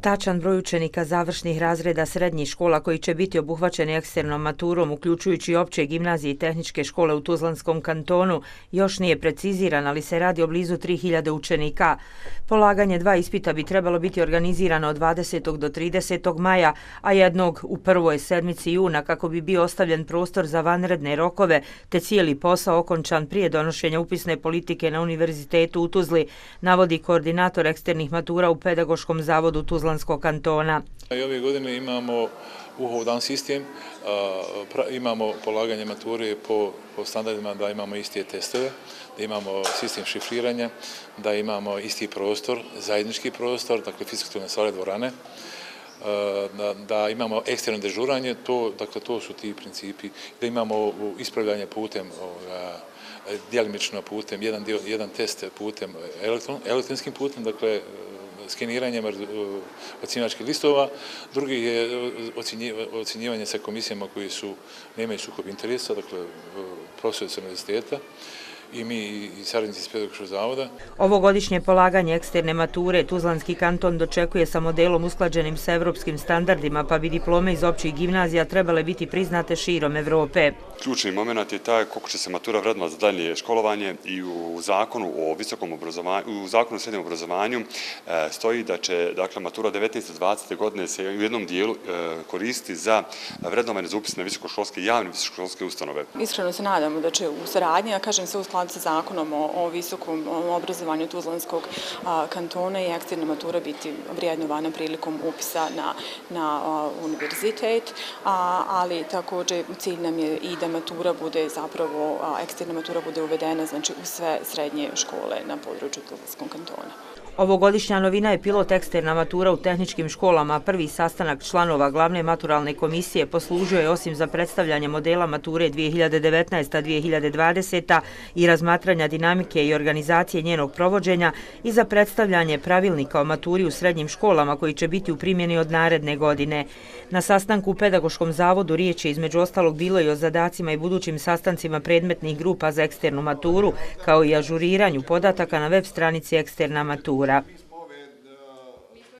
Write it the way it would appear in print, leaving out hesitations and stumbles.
Tačan broj učenika završnih razreda srednjih škola koji će biti obuhvaćeni eksternom maturom, uključujući opće gimnazije i tehničke škole u Tuzlanskom kantonu, još nije preciziran, ali se radi o blizu 3000 učenika. Polaganje 2 ispita bi trebalo biti organizirano od 20. do 30. maja, a jednog u prvoj sedmici juna kako bi bio ostavljen prostor za vanredne rokove, te cijeli posao okončan prije donošenja upisne politike na Univerzitetu u Tuzli, navodi koordinator eksternih matura u Pedagoškom zavodu Tuzlanskog kantona. I ove godine imamo uhodan sistem, imamo polaganje mature po standardima da imamo iste testove, da imamo sistem šifriranja, da imamo isti prostor, zajednički prostor, dakle fiskalne sale, dvorane, da imamo eksterno dežuranje, to su ti principi, da imamo ispravljanje putem djelimično putem, jedan test putem elektronskim putem, dakle skeniranjem ocjenjivačkih listova, drugi je ocjenjivanje sa komisijama koji nemaju sukob interesa, dakle profesori sa univerziteta i mi i saradnici iz Pedagoškog zavoda. Ovogodišnje polaganje eksterne mature Tuzlanski kanton dočekuje sa modelom usklađenim sa evropskim standardima, pa bi diplome iz općih gimnazija trebale biti priznate širom Evrope. Ključni moment je taj koliko će se matura vrednovati za dalje školovanje i u zakonu o visokom obrazovanju, u zakonu o srednjem obrazovanju stoji da će matura 19-20 godine se u jednom dijelu koristiti za vrednovanje za upis na visokoškolske i javne visokoškolske ustanove. Iskreno se nadamo da će u saradnji, a kažem se u skladu sa zakonom o visokom obrazovanju Tuzlanskog kantona i eksterna matura biti vrijednovana prilikom upisa na univerzitet, ali također cilj nam je i da matura bude zapravo, eksterna matura bude uvedena znači u sve srednje škole na području Tuzlanskog kantona. Ovogodišnja novina je pilot eksterna matura u tehničkim školama. Prvi sastanak članova glavne maturalne komisije poslužio je osim za predstavljanje modela mature 2019-2020 i razmatranja dinamike i organizacije njenog provođenja i za predstavljanje pravilnika o maturi u srednjim školama koji će biti u primjeni od naredne godine. Na sastanku u Pedagoškom zavodu riječ je između ostalog bilo i o zadacima i budućim sastancima predmetnih grupa za eksternu maturu, kao i ažuriranju podataka na web stranici eksterna matura.